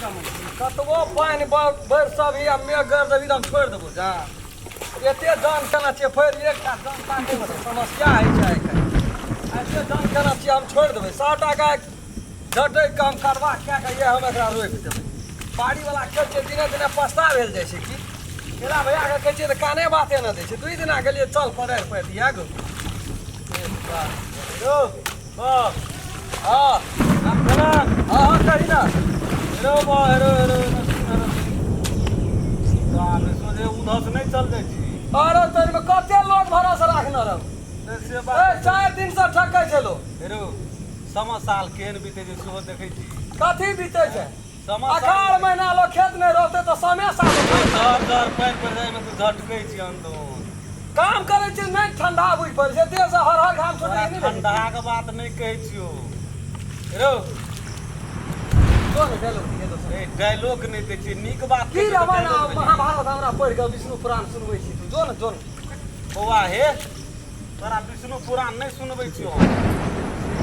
कमाइ छी कतबो पानि बरसबही आ मेघ गरजबही तऽ हम छोड़ि देबौ जा एते जान केना छियै फेर एकटा जान ताकैमे तऽ समस्या होइ छै आइ काल्हि एते जान केना छियै हम छोड़ि देबै सभटा गाय झटकि कऽ हम करबा कए कऽ हम एकरा रोपि देबै बाड़ीवला कहै छै दिने दिने पछता भेल जाइ छै की केला भैयाके कहै छियै तऽ काने बाते नहि दै छै दुइ दिना गेलियै चल कोदारि पारि दिया गो यौ हँ हँ केना हँ हँ कही ना हेरो बा हेरो हेरो हेरो बाप रे सोझे उधर से नहि चल जाइ छी अरे तोरीमे कते लोक भरोसा राखने रहू नहि से ए बात 4 दिन से ठकै छै लोक हेरो समा साल केहन बीते छै सेहो देखै छी कथी बीते छै समा अखाड़ महीना लोक खेत नहि रोपतै तऽ समय साल झर झर पानि पड़ि जाइ मे तू झटकै छी अंदर काम करै छै नहि ठंडा बुझि पड़ै छै देह से हर हर घाम छोड़ै तोरा नहि रहै ठंडा के बात नहि कहै छियौ हेरो जो ने डायलॉग दिहे दोसर। ए डायलॉग नहि दै छियै नीक बात की कहै छियै तऽ रामायण आ dialogue दै छियै। महाभारत हमरा पढ़ि कऽ विष्णु पुराण सुनबै छी तू जो ने जो ने बौआ हे तोरा विष्णु पुराण नहि सुनबै छियौ हम।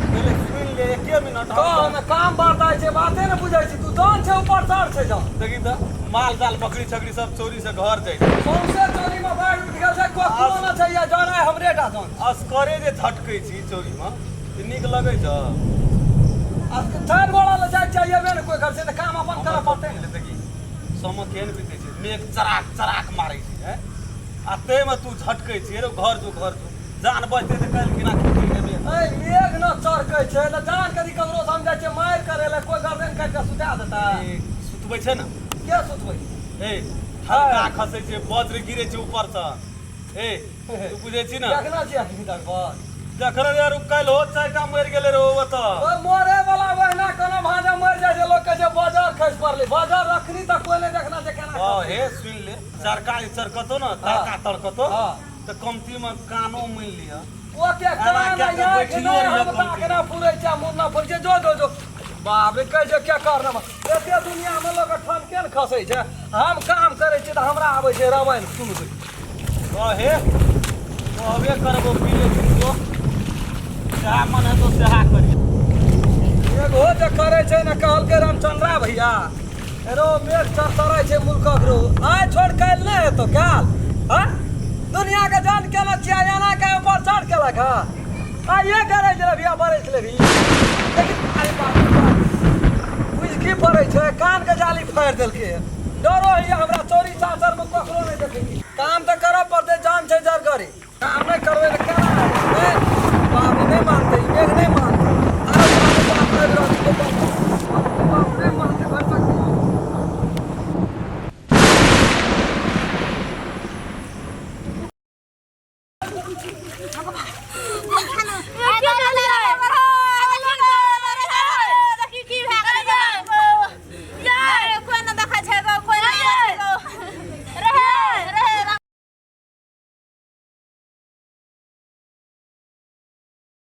पहिले सुनि ले एके मिनट हम कह ने काम बात छै बाते ने बुझै छी तू जान छै ऊपर चढ़ छै जान देखी तऽ माल जाल बकरी छकरी सब चोरी से घर जाइ छै सौंसे चोरी में बाढ़ि उठि गेल छै कोई न छै या जान आइ हमरे टा जान असकरे जे झटकै छी चोरी मे तऽ नीक लगै छ आ चारि गोड़ा लए जाइ छै अयबे ने कोइ घर छै तऽ काम अपन करऽ पड़तै ने देखी समय केहन बीतै छै मेघ चराक चराक मारै छै हैं आ ताहिमे तू झटकै छी रे घर जो घर जो जान बचतै तऽ काल्हि केना खेती हेबे ऐ मेघ न चरकै छै तऽ जान कदी ककरो से हम जाइ छियै मारि करै लए कोइ गर्दन काटि कऽ सुता देतै ए, सुतबै छै ने के सुतबै ए ठनका खसै छै वज्र गिरै छै ऊपरसँ ए तू बुझै छी ने देखना छियै अखनी तक पर जखन यार काल्हि हो चारिटा मरि गेलै रे ओतऽ ओइ मरे वाला ओहिना कोनो भाँजा मरि जाइ छै लोक कहै छै बजर खसि पड़लै बजर अखनी तक कोइ नहि देखना छै केना हँ हे सुनि ले चरका जे चरकतो ने तड़का तड़कतो हाँ। तऽ कमती मे कानो मुनि लिअ ओते एना कान कए कऽ आँखि बैठियो नहि रहियै हम कमती। ताकना पुरै छै मुन्ना पुरै छै जो जो जो बाप रे कहै छै क्या करना एते दुनियामे लोक ठनके ने खसै छै हम काम करै छियै तऽ हमरा आबै छै रामायण सुनबै कहे कहबे करबो पी ले तो जहाँ मन हेतो सेहा करी एगो जे करै छै ने कहलकै रामचंद्रा भैया एरो मेघ चरचरै छै मुल्कक रो आइ छोड़ काल्हि नहि हेतौ काल्हि हँ दुनियाके जान केना छियै एना के ऊपर चढ़ केलक हँ आइए करै छै भैया बरसि लेबही लेकिन अरे बाप रे बाप बुझि की पड़ै छै कानके जाली फाड़ि देलकै डरो होइए हमरा चोरी चाचरमे ककरो नहि देखै छी काम तऽ करऽ पड़तै जान छै जरगरी काम नहि करबै तऽ केना हेतै बाबू नहि मानतै ई मेघ नहि मानतै अरे बाप रे बाप आबि रहल छै बाप रे बाप नहि मानतै भरि सकती भगवान।